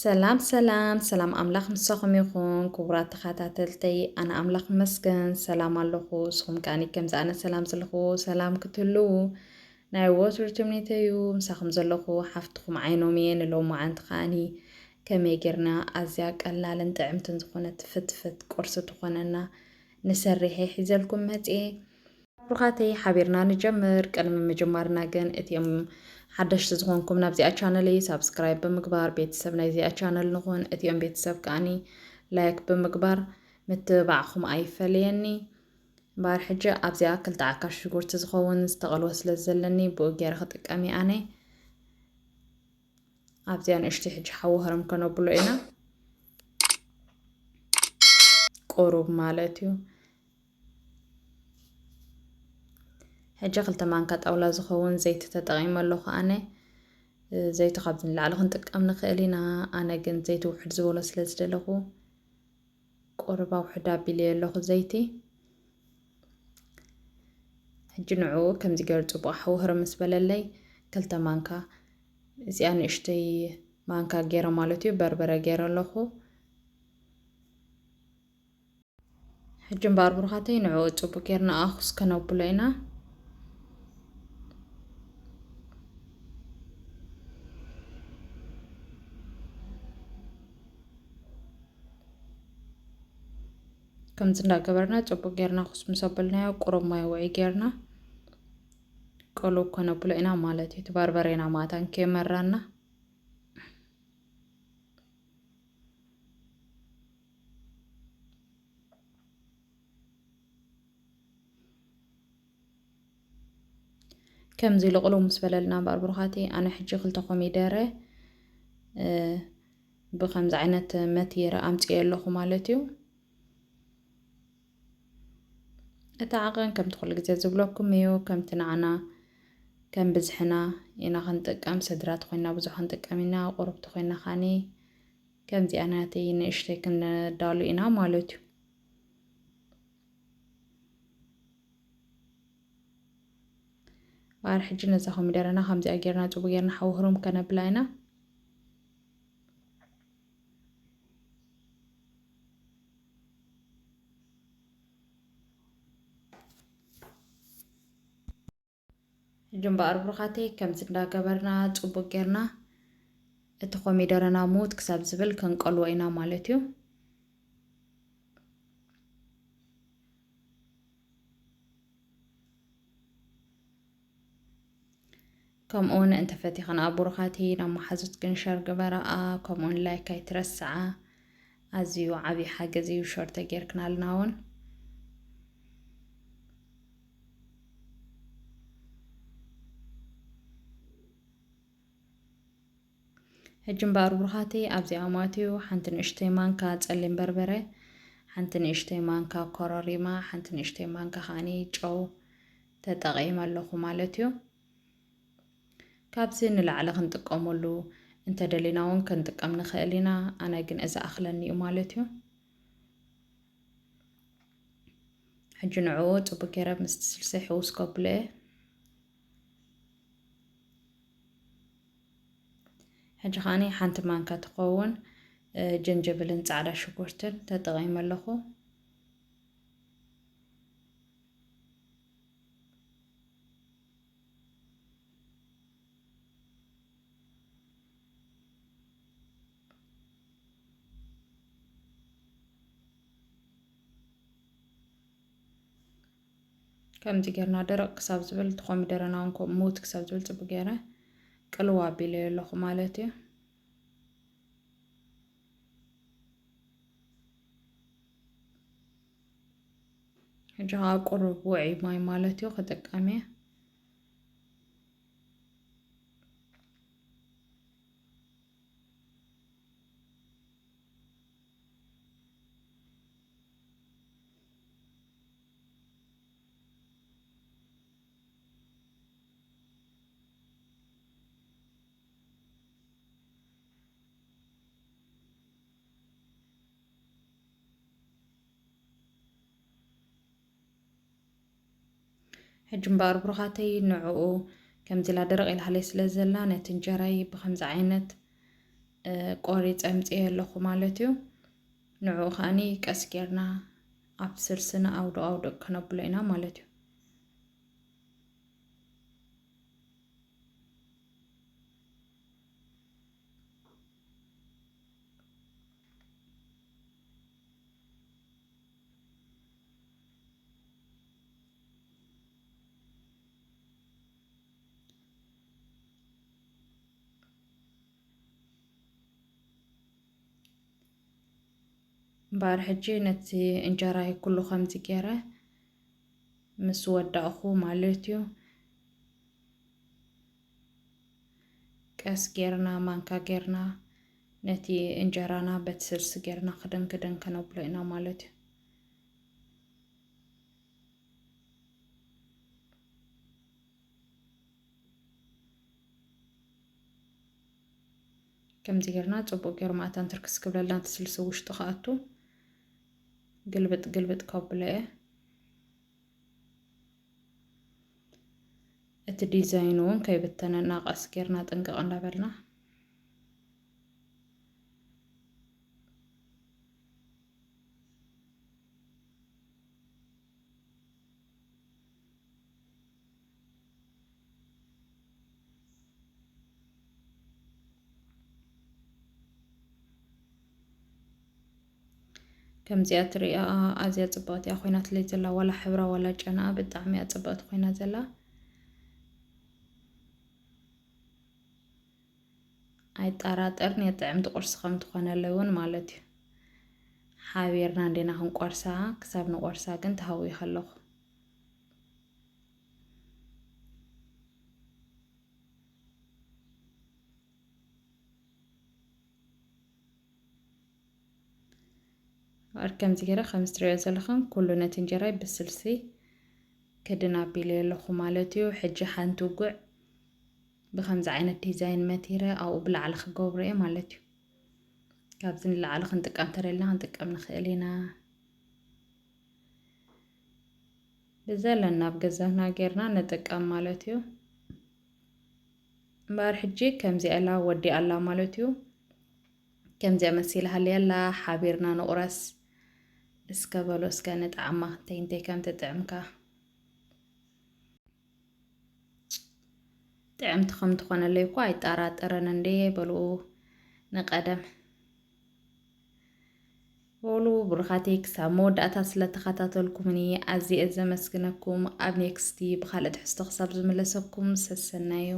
ሰላም ሰላም ሰላም፣ ኣምላኽ ምሳኹም ይኹን ክቡራት ተኸታተልተይ። ኣነ ኣምላኽ ይመስገን ሰላም ኣለኹ። ንስኹም ከኣኒ ከምዚ ኣነ ሰላም ዘለኹ ሰላም ክትህልዉ ናይ ወትሩ ትምኒተይ እዩ። ምሳኹም ዘለኹ ሓፍትኹም ዓይኖም እየ። ንሎማዓንቲ ከኣኒ ከመይ ጌርና ኣዝያ ቀላልን ጥዕምትን ዝኾነት ፍትፍት ቁርሲ ትኾነና ንሰርሕ እየ ሒዘልኩም መጽየ። ብሩኻተይ ሓቢርና ንጀምር። ቅድሚ ምጅማርና ግን እቲኦም ሓደሽቲ ዝኾንኩም ናብዚኣ ቻነለይ ሳብስክራይብ ብምግባር ቤተሰብ ናይዚኣ ቻነል ንኹን። እቲኦም ቤተሰብ ከኣኒ ላይክ ብምግባር ምትብባዕኹም ኣይፈለየኒ። እምበኣር ሕጂ ኣብዚኣ ክልተ ዓካሽ ሽጉርቲ ዝኸውን ዝተቐልወ ስለ ዘለኒ ብኡ ገይረ ክጥቀም እየ ኣነ። ኣብዚኣ ንእሽተይ ሕጂ ሓዊ ህርም ከነብሎ ኢና። ቁሩብ ማለት እዩ። ሕጂ ክልተ ማንካ ጣውላ ዝኸውን ዘይቲ ተጠቒመ ኣለኹ ኣነ። ዘይቲ ካብዚ ንላዕሊ ክንጥቀም ንኽእል ኢና። ኣነ ግን ዘይቲ ውሕድ ዝበሎ ስለ ዝደለኹ ቁሩብ ኣውሕድ ኣቢለዮ ኣለኹ ዘይቲ። ሕጂ ንዕኡ ከምዚ ገይሩ ጽቡቕ ሓዊ ህርም ምስ በለለይ ክልተ ማንካ፣ እዚኣ ንእሽተይ ማንካ ገይረ ማለት እዩ፣ በርበረ ገይረ ኣለኹ። ሕጂ እምበኣር ብሩኻተይ ንዕኡ ጽቡቕ ጌርና ኣኹስ ከነብሎ ኢና። ከምዚ እንዳገበርና ጽቡቕ ጌርና ኩስ ምስ ኣበልናዮ ቁሩብ ማይ ውዒ ጌርና ቅሉው ከነብሎ ኢና ማለት እዩ። እቲ በርበሬና ማእታን ከየመራና። ከምዚ ኢሉ ቅልው ምስ በለልና እምበኣር ብሩኻተይ፣ ኣነ ሕጂ ክልተ ኮሚደረ፣ እ፣ ብኸምዚ ዓይነት መቲረ ኣምጽኤ ኣለኹ ማለት እዩ። እቲ ዓቐን ከምቲ ኩሉ ግዜ ዝብለኩም እዩ፣ ከምቲ ንዓና ከም ብዝሕና ኢና ክንጥቀም፣ ስድራ ተኾይንና ብዙሕ ክንጥቀም ኢና፣ ቁሩብ ተኾይንና ኻኒ ከምዚኣ ናተይ ንእሽተይ ክንዳሉ ኢና ማለት እዩ። እምበኣር ሕጂ ነዛ ኮሚደረና ከምዚኣ ጌርና ጽቡቕ ጌርና ሓዊ ህሩም ከነብላ ኢና። ሕጂ እምበኣር ብሩኻተይ ከምዚ እንዳገበርና ጽቡቕ ጌርና እቲ ኮሚደረና ምውት ክሳብ ዝብል ክንቀልዎ ኢና ማለት እዩ። ከምኡውን እንተፈቲኽንኣ ብሩኻቲ ናብ መሓዙትክን ሸር ግበራኣ፣ ከምኡውን ላይክ ኣይትረስዓ። ኣዝዩ ዓብዪ ሓገዝ እዩ ሸር ተጌርክናልና እውን። ሕጂ እምበኣር ብሩኻቲ ኣብዚኣ ማትዩ ሓንቲ ንእሽተይ ማንካ ጸሊም በርበረ፣ ሓንቲ ንእሽተይ ማንካ ኮረሪማ፣ ሓንቲ ንእሽተይ ማንካ ከኣኒ ጨው ተጠቒመ ኣለኹ ማለት እዩ። ካብዚ ንላዕሊ ክንጥቀመሉ እንተደሊና እውን ክንጥቀም ንኽእል ኢና። ኣነ ግን እዚ ኣኽለኒ እዩ ማለት እዩ። ሕጂ ንዕኡ ጽቡቅ ገይረ ምስቲ ስልሲ ሕውስ ከብሎ እየ። ሕጂ ከዓኒ ሓንቲ ማንካ ትኸውን፣ እ፣ ጅንጅብልን ጻዕዳ ሽጉርትን ተጠቒመ ኣለኹ። ከምዚ ጌርና ደረቕ ክሳብ ዝብል፣ እቲ ኮሚደረና እውን ከምኡ ምውት ክሳብ ዝብል ጽቡቅ ገይረ ቅልው ኣቢለዮ ኣለኹ ማለት እዩ። ሕጂ ኸዓ ቁሩብ ውዑይ ማይ ማለት እዩ ክጥቀም እየ። ሕጂ እምበኣር ብሩኻተይ ንዕኡ ከምዚ ኢላ ደረቕ ኢላሃለይ ስለ ዘላ ነቲ እንጀራይ ብኸምዚ ዓይነት ቆሪፀ ኣምፅኤ ኣለኹ ማለት እዩ። ንዕኡ ከዓኒ ቀስ ጌርና ኣብ ስልስና ኣውዶ ኣውዶ ከነብሎ ኢና ማለት እዩ። እምበኣር ሕጂ ነቲ እንጀራይ ኩሉ ከምዚ ገይረ ምስ ወዳእኹ ማለት እዩ፣ ቀስ ጌርና ማንካ ጌርና ነቲ እንጀራና በቲ ስልሲ ጌርና ክድን ክድን ከነብሎ ኢና ማለት እዩ። ከምዚ ጌርና ጽቡቕ ጌሩ ማእታን ትርክስ ክብለልና እቲ ስልሲ ውሽጡ ክኣቱ ግልብጥ ግልብጥ ከብሎ እየ። እቲ ዲዛይን እውን ከይብተነና ቀስ ጌርና ጥንቅቕ እንዳበልና ከምዚኣ ትሪኣ ኣዝያ ጽብቕቲ እያ ኮይናትለይ ዘላ፣ ዋላ ሕብራ ዋላ ጨናኣ ብጣዕሚ እያ ጽብቕቲ ኮይና ዘላ። ኣይጠራጠርን እየ ጥዕምቲ ቁርሲ ከም ትኾነለይ እውን ማለት እዩ። ሓቢርና እንዴና ክንቆርሳ፣ ክሳብ ንቆርሳ ግን ተሃዊኸ ኣለኹ። እምበኣር ከምዚ ገይረ ከም እትሪኦ ዘለኹም ኩሉ ነቲ እንጀራይ ብስልሲ ክድን ኣቢለዮ ኣለኹ ማለት እዩ። ሕጂ ሓንቲ ጉዕ ብኸምዚ ዓይነት ዲዛይን መቲረ ኣብኡ ብላዕሊ ክገብሮ እየ ማለት እዩ። ካብዚ ንላዕሊ ክንጥቀም ተደልና ክንጥቀም ንኽእል ኢና። ብዘለና ኣብ ገዛና ጌርና ንጥቀም ማለት እዩ። እምበኣር ሕጂ ከምዚኣ ኢላ ወዲኣ ኣላ ማለት እዩ። ከምዚኣ መሲላ ሃልያ ኣላ። ሓቢርና ንቑረስ። እስከ በሉ እስከ ንጥዓማ እንታይ እንታይ ከም ትጥዕምካ። ጥዕምቲ ከም ትኾነለይ እኮ ኣይጠራጠረን እንዴ በሉ ንቀደም። በሉ ብሩኻተይ ክሳብ መወዳእታ ስለተኸታተልኩምኒ ኣዝየ ዘመስግነኩም። ኣብ ኔክስቲ ብኻልእ ትሕዝቶ ክሳብ ዝምለሰኩም ሰሰናዩ።